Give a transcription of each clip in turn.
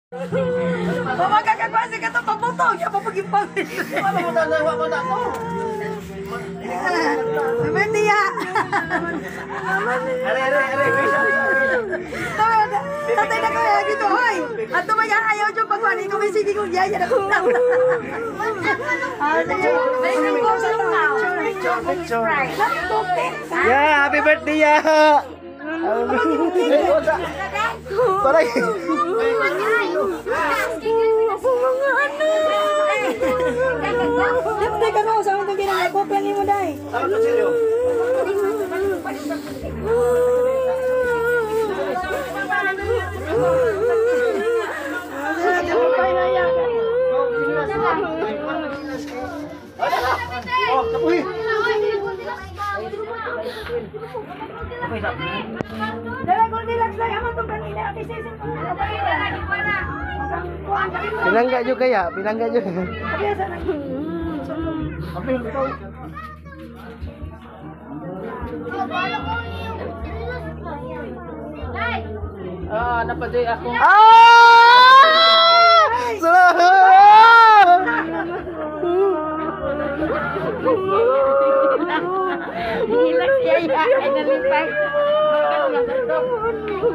Pamaga ka kasi ka to pabutong, ya papagipang. Wala mo na, wala mo na to. Aman niya. Are, are, are, wait. Tatay na ko ya gitu hoy. Ato ba ya ayaw jud pagwani ko may sige kong yaya na ko. Ah, sige. Picture, picture. Picture. Yeah, happy birthday, ya. Eh, unsa? Paray. Ako mga anak. Dapat ka no sa akong ginagawa ko mo dai. Tama to silyo. Oh, kapuhi. Dala ko nila sa ama tong kanina ate sisi ko. Pinangga jud kaya, pinangga jud. Sa nang. Apil ikaw. Ah, napaday ako. Ah! Salamat! Hilak siya ya, ay nalipay.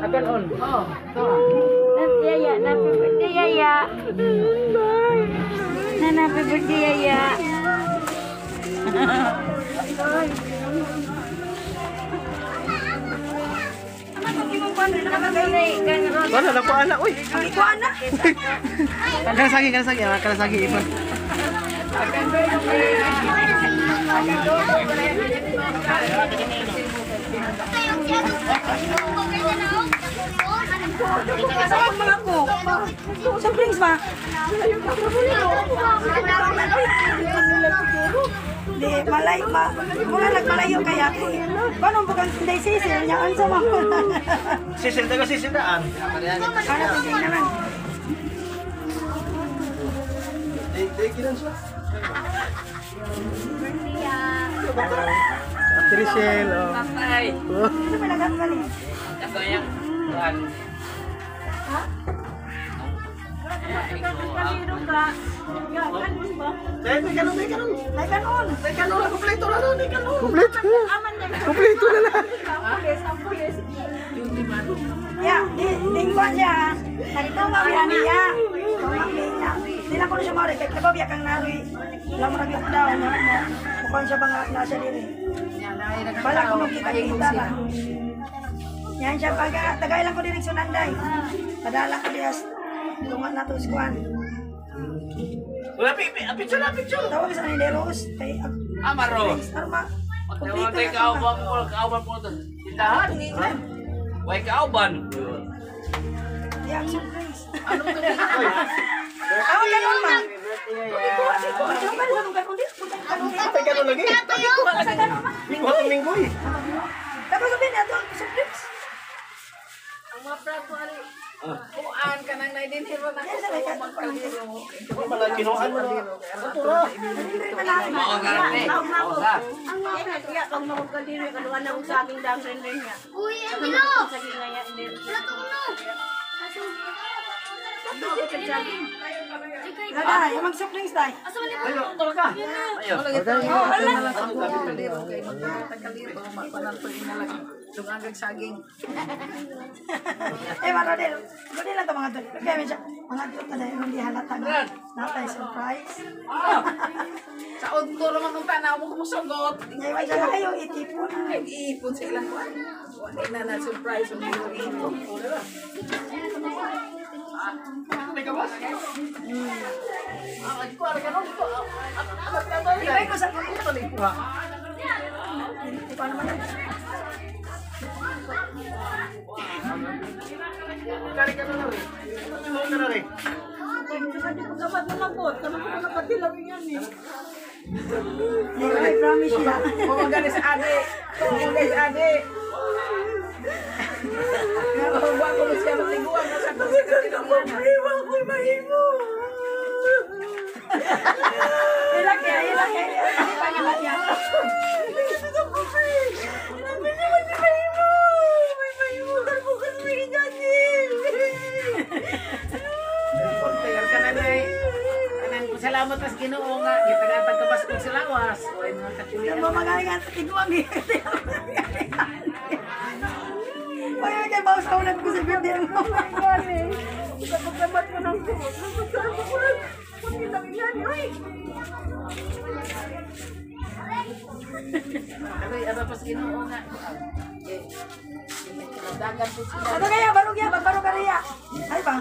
Akan on. Oh. Yaya, happy birthday yaya. Nan, happy birthday yaya. Wala na po anak, uy. Ko anak. Kana sagi, kana sagi, ah, kana sagi ipon. Sa mga ko. Sa drinks ba? Di malay ma mura nagmalayo kaya kay paano bukan hindi sisil niya unsa man. Sisil taga sisil daan. Ano to naman. Di di kinan siya. Ate Richelle, oh. Patay. Oh. Ito pa nagkakali. Ako yang kuan. Tay, tay kanon, tay kanon. Ay kanon. Tay kanon na kompleto na tay kanon. Kompleto. Kompleto na lang. Ya, di dingkon siya. Nagtunga biya niya. Tunga niya. Di lang ko na siya maori kay kay biya kang naroy. Wala mo nag-lockdown na mo. Mukuan siya ba nga na siya diri. Bala ko kita kita na. Yan siya pag tagay lang ko direksyon anday. Padala ko diyas tunga na to sa kuan. Wala pi pi picture na picture. Tawag sa ni Rose kay Amaro. Arma. Pagtawag tayo kauban mo, kauban mo to. Tindahan. Way kauban. Yeah, surprise. Ano kanon ma? Ikuha si ko. Ano ba sa kanon di? Tay kanon lagi. Sa kanon ma. Ikuha tong linggo eh. Tapos sabihin niya to surprise. Ang mga prato ali. Kuan ka nang naidinhiro na Yan sa kay magkaliro. Wala kinuan mo na. Ato ra. Mao garante. Mao Ang mga prato ya kang magkaliro kaluan na og saging dang render niya. Uy, Angelo! Saging nga ya hindi. Plato ko no! Ako kag saging. Dada, yung mag soft drinks tay. Asa man Ayo, tara ka. Ayo. Oh, hala. Kaliro kay magtakaliro mapanan pag inalag dungagag saging. Eh, maro din. Gudi lang to mga dol. Kaya medyo mga dol ta dahil hindi halata na. Natay surprise. Sa udto ra man kung tanaw mo kumusugot. Ngayon siya kayo itipon. Nag-iipon sa ilang kuan. Wala na na surprise ang ipon. May kawas. Ah, ko ara kanon dito. Ibay ko sa Ito na ikuha. Ikaw naman. Kari kanon na rin. Ano na rin? Dapat na lang po. Kanang ko nakatilaw yan eh. I promise siya. Pumagani sa ade. Pumagani sa ade. Wa ko siya matiguan sa katilaw. Wa ko mahimo. Ilak ya, ilak ya. Hindi pa naman yan. Salamat sa Ginoo nga gitagatag ka baskog sa lawas. Way mga katuli. Ang mga nga sa tiguang. Ay, kay bawas ako nagko sa birthday mo. Sa pagkamat mo ng tuhod. Agoy, aba pas Ginoo nga. Eh, dagan po sila. Ano kaya, barog ya, magbaro ka riya. Ay ba?